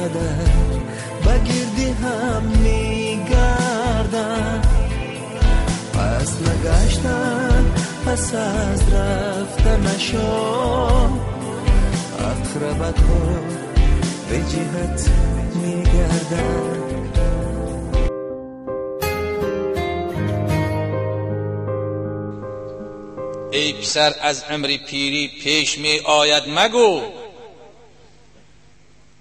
قدر بگردی هم میگردن پس نگشتن پس از رفتنشان عقربک ها به جهت میگردن. ای پسر از عمر پیری پیش می آید مگو.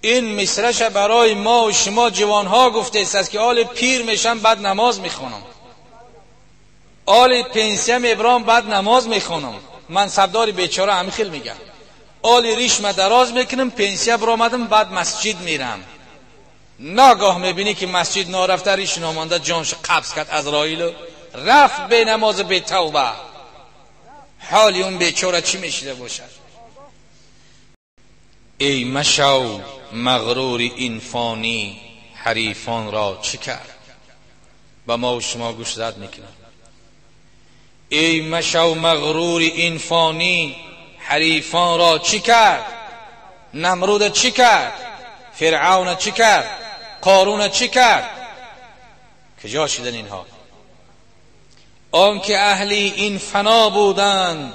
این مصرش برای ما و شما جوانها گفته است که آل پیر میشم بعد نماز میخونم، آل پنسیم ابرام بعد نماز میخونم. من سبدار بیچاره همین خیل میگم، آل ریشم دراز میکنم، پنسیه برآمدم بعد مسجد میرم. ناگاه میبینی که مسجد نارفته، ریش نامانده، جانش قبض کرد عزرائیل، رفت به نماز به توبه. حالی اون بیچاره چی میشده باشد؟ ای مشو مغرور این فانی حریفان را چه کرد؟ با ما و شما گوش زد میکنم. ای مشو مغرور این فانی حریفان را چی کرد؟ نمرود چی کرد؟ فرعون چی کرد؟ قارون چی کرد؟ کجا شدن اینها؟ آنکه اهلی این فنا بودند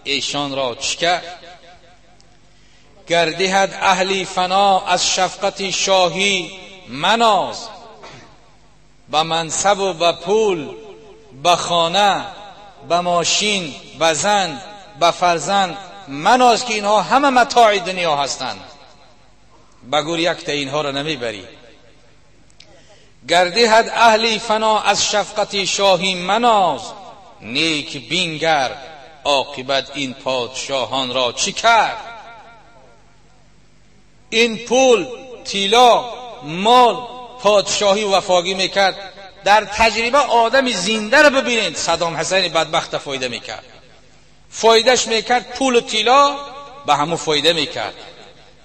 ایشان را چی کرد؟ گردهد اهلی فنا از شفقت شاهی مناز، به منصب و به پول، به خانه، به ماشین، به زن، به فرزند مناز که اینها همه متاع دنیا هستند. بگور یک تا اینها را نمیبری. گردهد اهلی فنا از شفقت شاهی مناز، نیک بینگر عاقبت این پادشاهان را چی کرد؟ این پول، تیلا، مال، پادشاهی وفاقی میکرد. در تجربه آدم زنده را ببینید، صدام حسین بدبخت فایده میکرد، فایدهش میکرد پول و تیلا به همون فایده میکرد،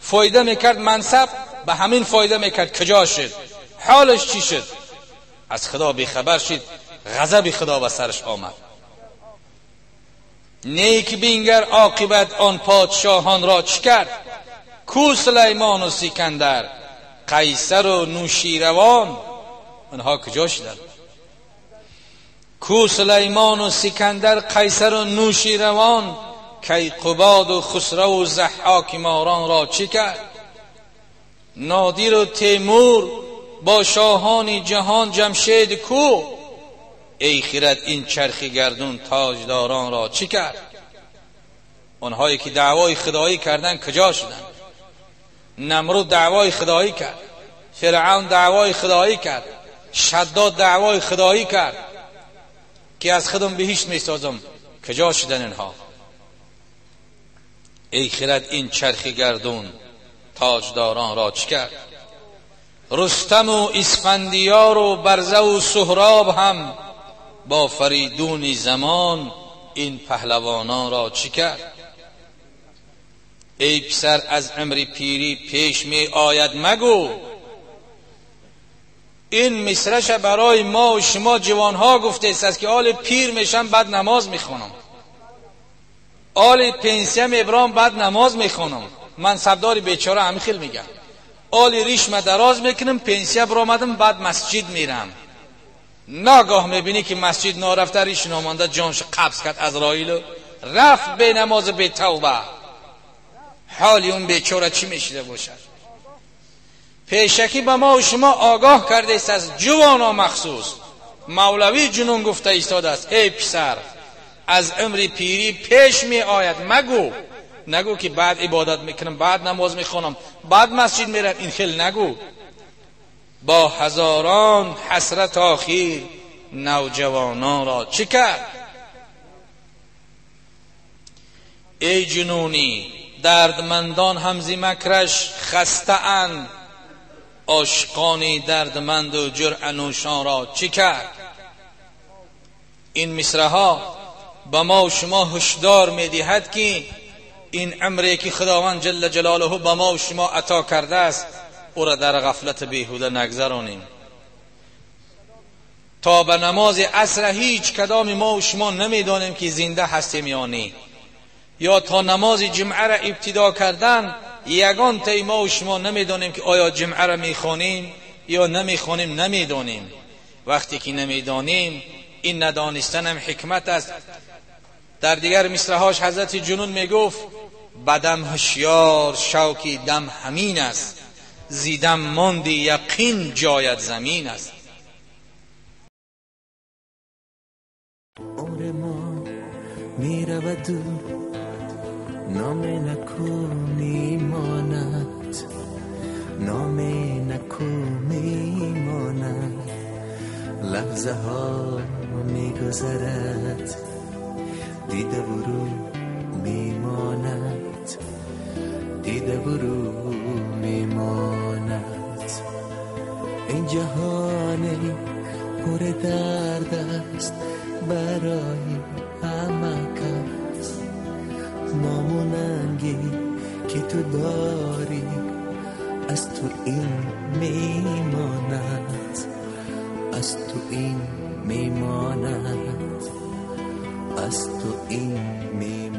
فایده میکرد منصب به همین فایده میکرد. کجا شد؟ حالش چی شد؟ از خدا بیخبر شد، غضب خدا به سرش آمد. نیک بینگر عاقبت آن پادشاهان را چی کرد؟ کو سلیمان و سکندر، قیصر و نوشیروان، آنها کجا شدند؟ کو سلیمان و سکندر، قیصر و نوشیروان، کیقباد و خسرو و ضحاک ماران را چی کرد؟ نادر و تیمور با شاهان جهان جمشید کو؟ ای خرد این چرخی گردون تاجداران را چی کرد؟ آنهایی که دعوای خدایی کردن کجا شدند؟ نمرود دعوای خدایی کرد، فرعون دعوای خدایی کرد، شداد دعوای خدایی کرد که از خودم بهشت میسازم. کجا شدن اینها؟ ای خرد این چرخی گردون تاجداران را چی کرد؟ رستم و اسفندیار و برزه و سهراب هم با فریدون زمان این پهلوانان را چی کرد؟ ای پسر از عمر پیری پیش می آید مگو. این مصرش برای ما و شما جوانها گفته است که آل پیر میشم بعد نماز میخونم، آل پنسیم ابرام بعد نماز میخونم. من سبدار بیچاره همین خیل میگم، آل ریشم دراز میکنم، پنسیه برآمدم بعد مسجد میرم. ناگاه میبینی که مسجد نارفته، ریش نامانده، جانش قبض کرد عزرائیل، رفت به نماز به توبه. حالی اون بیچاره چی میشیده باشد؟ پیشکی به ما و شما آگاه کرده است از جوانا مخصوص. مولوی جنون گفته ایستاده است ای پسر از عمر پیری پیش می آید مگو. نگو که بعد عبادت میکنم، بعد نماز میخونم، بعد مسجد میرم، این خیلی نگو. با هزاران حسرت آخیر نوجوانان را چه کرد؟ ای جنونی دردمندان همزی مکرش خسته اند، عاشقان دردمند و جرعه نوشان را چه کرد؟ این مصرع ها به ما و شما هشدار میدهد که این امری که خداوند جل جلاله به ما و شما عطا کرده است او را در غفلت بیهوده نگذرانیم. تا به نماز عصر هیچ کدام ما و شما نمیدانیم که زنده هستیم یا نه، یا تا نماز جمعه را ابتدا کردن یگان تای ما و شما نمیدانیم که آیا جمعه را میخوانیم یا نمیخوانیم، نمیدانیم. وقتی که نمیدانیم، این ندانستن هم حکمت است. در دیگر مصرعهاش حضرت جنون میگفت بدم هوشیار شو که دم همین است، زیدم ماندی یقین جایت زمین است. عمر ما میرود و نام نکو میماند، نام نکو میماند، لحظه ها میگذرد، دیده و رو میماند، دیده و رو میماند. این جهان پر درد است برای همه کس، نام و ننگی که تو داری از تو این میماند، از تو این میماند، از تو این میماند.